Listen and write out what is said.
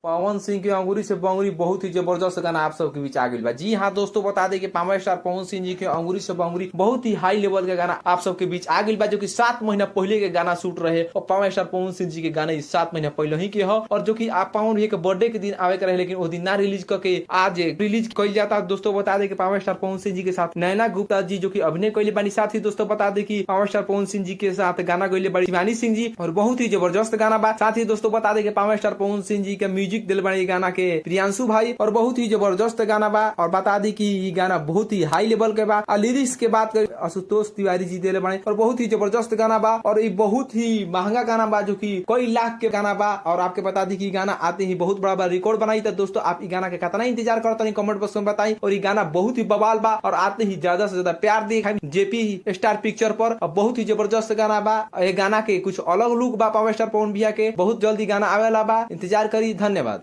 पवन सिंह के अंगूरी से बंगुरी बहुत ही जबरदस्त गाना आप सबके बीच आ गई बा। जी हाँ दोस्तों, बता दें कि पावर स्टार पवन सिंह जी के अंगूरी से बंगुरी बहुत ही हाई लेवल के गाना आप सबके बीच आ गई बा, जो कि 7 महीना पहले के गाना शूट रहे और पावर स्टार पवन सिंह जी के गाना 7 महीना पहले ही के हो और जो कि आप पवन भैया के बर्थडे के दिन आवे के रहे, लेकिन वो दिन ना रिलीज करके आज रिलीज कइल जाता। दोस्तों, बता दे कि पावर स्टार पवन सिंह जी के साथ नैना गुप्ता जी जो कि अभिनय कैले बानी। साथ ही दोस्तों, बता दे कि पावर स्टार पवन सिंह जी के साथ गाना गइले बाड़ी शिवानी सिंह जी और बहुत ही जबरदस्त गाना बा। साथ ही दोस्तों, बता दे कि पावर स्टार पवन सिंह जी के म्यूजिक दिल बाड़ी गाना के प्रियांशु भाई और बहुत ही जबरदस्त गाना बा। और बता दी कि ये गाना बहुत ही हाई लेवल के बा और लिरिक्स के बात कर आशुतोष तिवारी जी दिले बाड़े और बहुत ही जबरदस्त गाना बा और ये बहुत ही महंगा गाना बा, जो कि कई लाख के गाना बा। और आपके बता दी कि गाना आते ही बहुत बड़ा बड़ा रिकॉर्ड बनाई। तो दोस्तों, आप गाना के कितना इंतजार करते हैं, कमेंट बॉक्स में बताई। और ये गाना बहुत ही बवाल बा और आते ही ज्यादा से ज्यादा प्यार दी जेपी स्टार पिक्चर पर और बहुत ही जबरदस्त गाना बा। ये गाना के कुछ अलग लुक बा पावर स्टार पवन भैया के। बहुत जल्दी गाना आवेला बा, इंतजार करी। धन्यवाद।